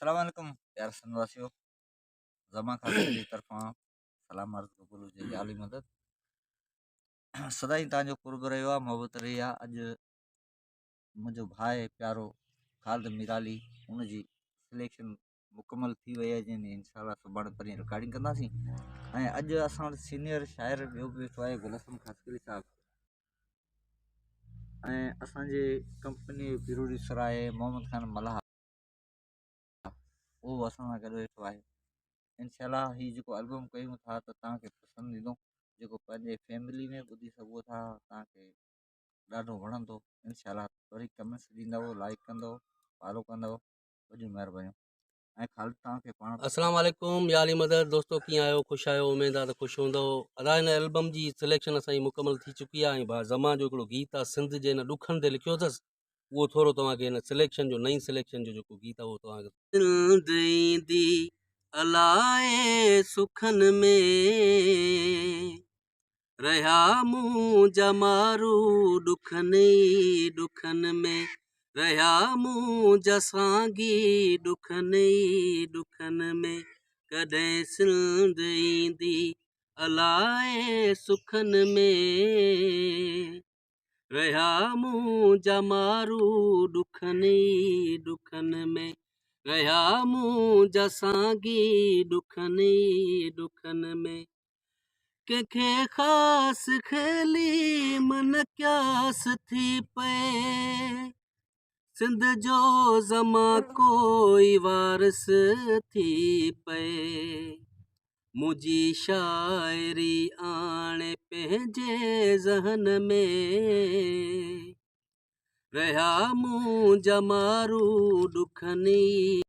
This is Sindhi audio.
السلام عليڪم پيارا سنڌ واسيو، زمان خاصخيلي جي طرفان سلام عرض قبول هجي. يا علي مدد. سدائين تان جو قرب رهيو آهي، محبت رهي آهي. اڄ منهنجو ڀاء پيارو خالد ميرالي، ان جي سليڪشن مڪمل ٿي وئي آهي، جنهن ۾ انشاء الله سڀاڻي پرين رڪارڊنگ ڪنداسين. ۽ اڄ اسان وٽ سينيئر شاعر ٻيو به ويٺو آهي، گل حسن خاصخيلي صاحب، ۽ اسانجي ڪمپني جو پروڊيوسر آهي محمد خان ملاح، اهو به اسان سان گڏ ويٺو آهي. انشاء الله هي جيڪو البم ڪيون ٿا ته توهان کي پسند ايندو، جيڪو پنهنجي فيملي ۾ ٻڌي سگهو ٿا، توهان کي ڏاڍو وڻندو انشاء الله. وري ڪمينٽس ڏيندو، لائڪ ڪندو، فالو ڪندو، وڏيون مهربانيون. ۽ خالد توهان کي پاڻ. السلام عليڪم يا علي مدد دوستو، ڪيئن آهيو؟ خوش آهيو؟ اميد آهي ته خوش هوندو. ادا هن البم جي سليڪشن اسان جي مڪمل ٿي چڪي آهي ۽ ڀاء زمان جو هڪڙو گيت آهي، سنڌ جي هن ڏکن تي لکيو اٿس، اهو ٿورو توهان کي هن سليڪشن جو، نئين سليڪشن جو جيڪو گيت آهي اهو توهان کي. سنڌ ايندي الائي سکن ۾، رهيا منهنجا مارو ڏکن ئي ڏکن ۾، رهيا منهنجا سانگي ڏکن ئي ڏکن ۾، ڪڏهن سنڌ ايندي الائي سکن ۾، رهيا منهنجا مارو ڏکن ئي ڏکن ۾، رهيا منهنجا سانگي ڏکن ئي ڏکن ۾. ڪنهن کي خاص خيلي من قياس ٿي پئي، سنڌ جو زمان ڪوئي وارث ٿي پئي، منهنجي شاعري آڻي پنهنجي ذهن ۾، رهيا منهنجا مارو ڏکن ئي.